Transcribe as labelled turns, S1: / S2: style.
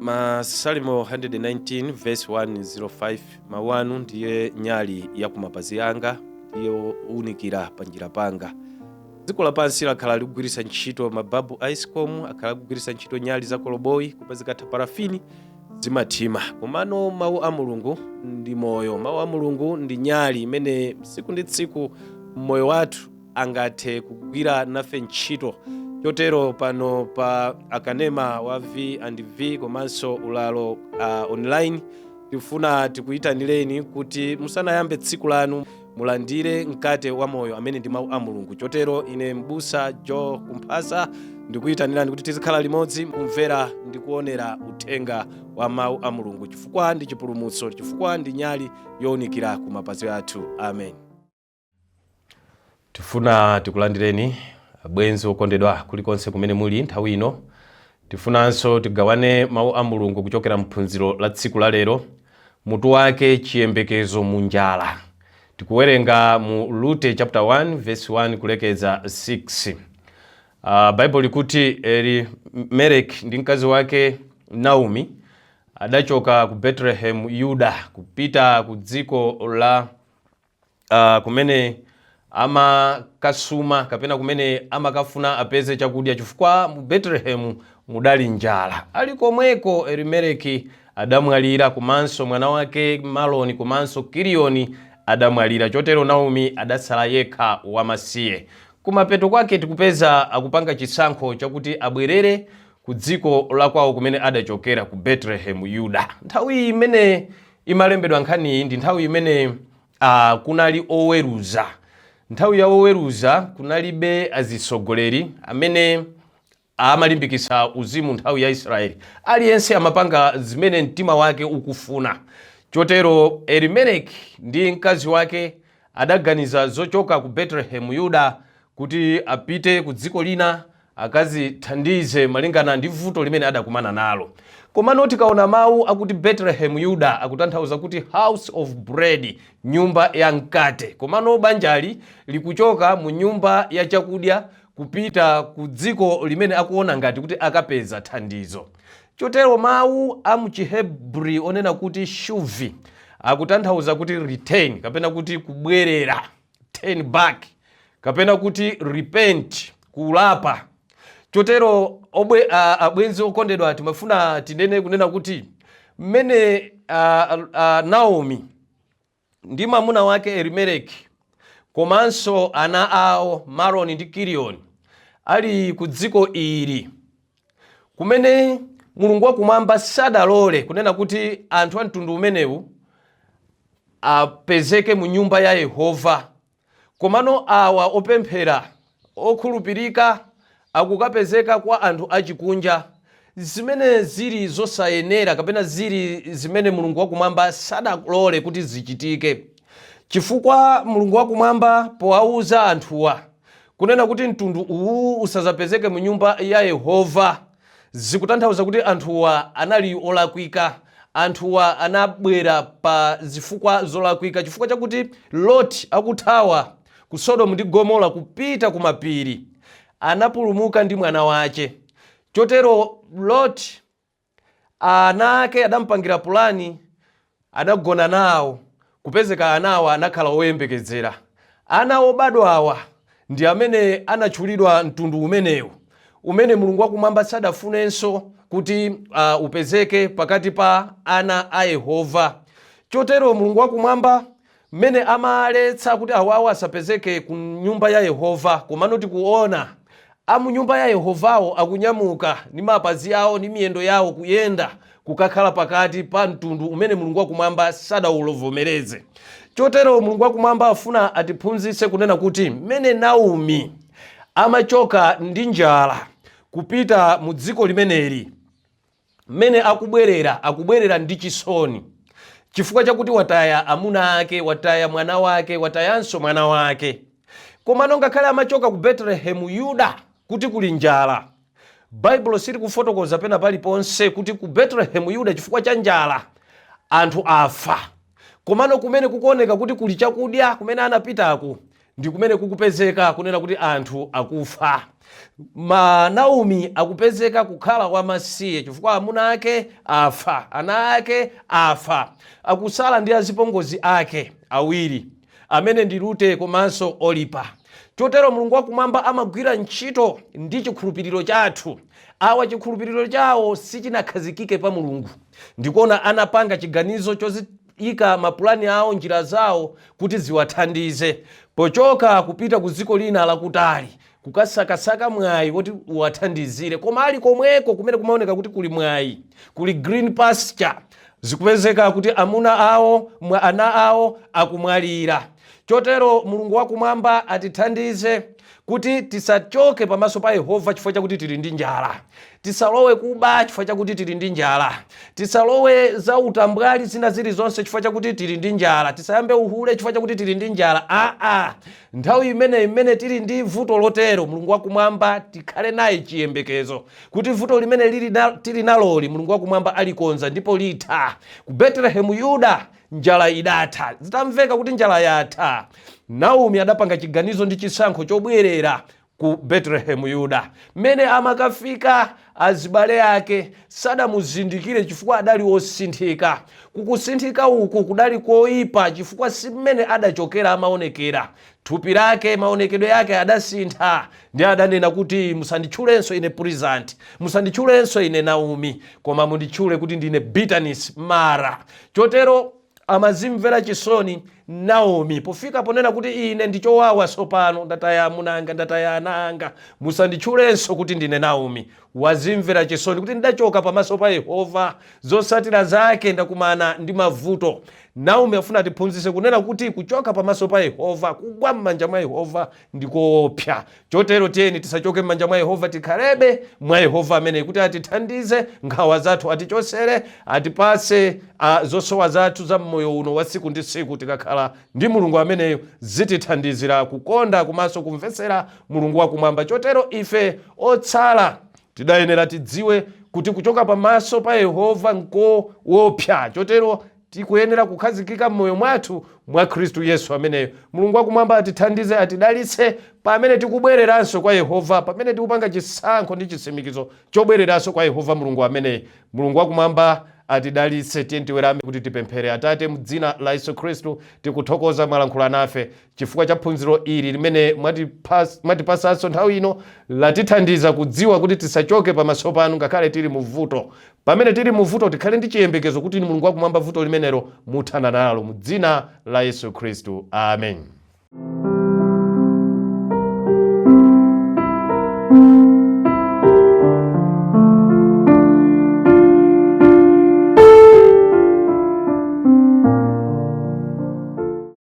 S1: Masalimo 119 verse 105: "Mawu anu ndiye nyali ya kumapazi anga, ndiye uwunikira panjira panga." Dziko lapansi lakhala likugwiritsa ntchito mababu a Escom, akhala akugwiritsa ntchito nyali za koloboyi, koma zikatha parafini zimathima. Komano mawu a Mulungu ndi moyo. Mawu a Mulungu ndi nyali imene tsiku ndi tsiku mmoyo wathu angathe kugwira nafe ntchito. Chotero pano pa akanema wa V and V komanso ulalo online, tifuna tikuyitanireni kuti musanayambe tsiku lanu mulandire mkate wa moyo amene ndi mawu a Mulungu. Chotero ine, Mbusa Joe Kumphasa, ndikuyitanirani kuti tizikhala limodzi kumvera ndi kuonera uthenga wa mawu a Mulungu, chifukwa ndi chipulumutso, chifukwa ndi nyali yowunikira ku mapazi athu. Amen. Tifuna tikulandireni, abwenzi okondedwa, kulikonse kumene muli nthawi ino. Tifunanso tigawane mawu a Mulungu kuchokera mphunziro la tsiku la lero, mutu wake "Chiyembekezo mu Njala". Tikuwerenga mu Rute chapter 1 verse 1 kulekeza 6. Baibulo likuti Elimeleki ndi mkazi wake Naomi adachoka ku Bethlehem Yuda kupita ku dziko la kumene amakasuma kapena kumene amakafuna apeze chakudya, chifukwa mu Betelehemu mudali njala. Ali komweko, Elimeleki adamwalira, komanso mwana wake Maloni komanso Kiliyoni adamwalira. Chotero Naomi adatsala yekha wamasiye. Kumapeto kwake tikupeza akupanga chisankho chakuti abwerere ku dziko la kwawo kumene adachokera, ku Betelehemu Yuda. Nthawi imene imalembedwa nkhaniyi ndi nthawi imene kunali oweruza. Nthawi ya oweruza kunalibe azitsogoleri amene amalimbikitsa uzimu. Nthawi ya Israeli aliyense amapanga zimene mtima wake ukufuna. Chotero Elimeleki ndi mkazi wake adaganiza zochoka ku Betelehemu Yuda kuti apite ku dziko lina akazithandize malingana ndi vuto limene adakumana nalo. Komano tikaona mawu akuti Bethlehem Yuda, akutanthauza kuti house of bread, nyumba ya mkate. Komano banjali likuchoka mu nyumba ya chakudya kupita ku dziko limene akuona ngati kuti akapeza thandizo. Chotero mawu a muchihebri onena kuti shuvi akutanthauza kuti return, kapena kuti kubwerera, turn back, kapena kuti repent, kulapa. Chotero abwenzi okondedwa, timafuna tinene kunena kuti mmene Naomi ndi mwamuna wake Elimeleki komanso ana awo Maloni ndi Kiliyoni ali ku dziko ili kumene Mulungu wakumwamba sadalole kunena kuti anthu a mtundu umenewu apezeke mu nyumba ya Yehova, komano awa opemphera okhulupirika akukapezeka kwa anthu achikunja, zimene zili zosayenera kapena zili zimene Mulungu wakumwamba sadalole kuti zichitike, chifukwa Mulungu wakumwamba powauza anthuwa kunena kuti mtundu uwu usazapezeke mu nyumba ya Yehova, zikutanthauza kuti anthuwa anali olakwika. Anthuwa anabwera pa zifukwa zolakwika, chifukwa chakuti Lot akuthawa ku Sodomu ndi Gomora kupita ku mapiri anapulumuka ndi mwana wace. Chotero Lot ana ake adampangira pulani, adagona nawo, kupezeka anawa anakhala oyembekezera. Ana obadwawa ndi amene anatchulidwa mtundu umenewu umene Mulungu wakumwamba sadafunenso kuti upezeke pakati pa ana a Yehova. Chotero Mulungu wakumwamba mmene amaletsa kuti awawo asapezeke ku nyumba ya Yehova, komano tikuona amu nyumba ya Yehovawo akunyamuka ndi mapazi awo ndi miyendo yawo kuyenda kukakhala pakati pa mtundu umene Mulungu wakumwamba sadauvomereze. Chotero Mulungu wakumwamba afuna atiphunzitse kunena kuti mmene Naomi amachoka ndi njala kupita mu dziko limeneli, mmene akubwerera, akubwerera ndi chisoni chifukwa chakuti wataya amuna ake, wataya mwana wake, watayanso mwana wake. Komano ngakhale amachoka ku Betelehemu Yuda kuti kuli njala, Baibulo silikufotokoza pena paliponse kuti ku Betelehemu Yuda chifukwa cha njala anthu afa. Komano kumene kukuoneka kuti kuli chakudya, kumene anapitaku, ndi kumene kukupezeka kunena kuti anthu akufa. Ma Naomi akupezeka kukhala wamasiye chifukwa amuna ake afa, ana ake afa, akusala ndi azipongozi ake awiri amene ndi Rute komanso Olipa. Chotero Mulungu wakumwamba amagwira ntchito ndi chikhulupiriro chathu. Awa chikhulupiriro chawo sichinakhazikike pa Mulungu. Ndikuona anapanga chiganizo choziyika mapulani awo, njira zawo kuti ziwathandize pochoka kupita ku dziko lina lakutali kukasakasaka mwayi woti uwathandizire. Koma ali komweko kumene kumaoneka kuti kuli mwayi, kuli green pasture, zikupezeka kuti amuna awo mwa ana awo akumwalira. Chotero Mulungu wakumwamba atithandize kuti tisachoke pamaso pa Yehova chifukwa chakuti tili ndi njala. Tisalowe kuba chifukwa chakuti tili ndi njala. Tisalowe za utambwali zina zilizonse chifukwa chakuti tili ndi njala. Tisayambe uhule chifukwa chakuti tili ndi njala. Aa, nthawi imene imene tili ndi vuto lotero, Mulungu wakumwamba tikhale naye chiyembekezo kuti vuto limene tili naloli Mulungu wakumwamba alikonza ndipo litha. Ku Betelehemu Yuda njala idatha. Zitamveka kuti njala yatha, Naomi adapanga chiganizo ndi chisankho chobwerera ku Betelehemu Yuda. Mmene amakafika, azibale ake sadamuzindikire chifukwa adali osinthika. Kukusinthika uku kudali koipa chifukwa si mmene adachokera amaonekera. Thupi lake, maonekedwe ake adasintha. Ndiye adanena kuti, Musanditchulenso ine Pleasant, musanditchulenso ine Naomi, koma munditchule kuti ndine Bitterness, Mara. Chotero amazimvera chisoni Naomi pofika ponena kuti, Ine ndi chowawa tsopano, ndataya amuna anga, ndataya ana anga, musanditchulenso kuti ndine Naomi. Wazimvera chisoni kuti ndidachoka pamaso pa Yehova, zotsatira zake ndakumana ndi mavuto. Naomi afuna atiphunzitse kunena kuti kuchoka pamaso pa Yehova, kugwa m'manja mwa Yehova ndi koopsa. Chotero tiyeni tisachoke m'manja mwa Yehova, tikhalebe mwa Yehova ameneyi kuti atithandize, nkhawa zathu atichotsere, atipatse zosowa zathu za m'moyo uno wa tsiku ndi tsiku. Tikakhala ndi Mulungu ameneyo zitithandizira kukonda komanso kumvetsera Mulungu wakumwamba. Chotero ife otsala tidayenera tidziwe kuti kuchoka pamaso pa Yehova nkoopsa. Chotero tikuyenera kukhazikika m'moyo mwathu mwa Khristu Yesu ameneyo. Mulungu wakumwamba atithandize, atidalitse pamene tikubwereranso kwa Yehova, pamene tikupanga chisankho ndi chitsimikizo chobwereranso kwa Yehova Mulungu ameneyi. Mulungu wakumwamba atidalitse. Tiyeni tiwerame kuti tipemphere. Atate, m'dzina la Yesu Khristu tikuthokoza mwalankhula nafe chifukwa cha phunziro ili limene mwatipasanso nthawi ino. Latithandiza kudziwa kuti tisachoke pamaso panu ngakhale tili mu vuto. Pamene tili mu vuto tikhale ndi chiyembekezo kuti inu Mulungu wakumwamba vuto limenelo muthana nalo. Mu dzina la Yesu Khristu, amen.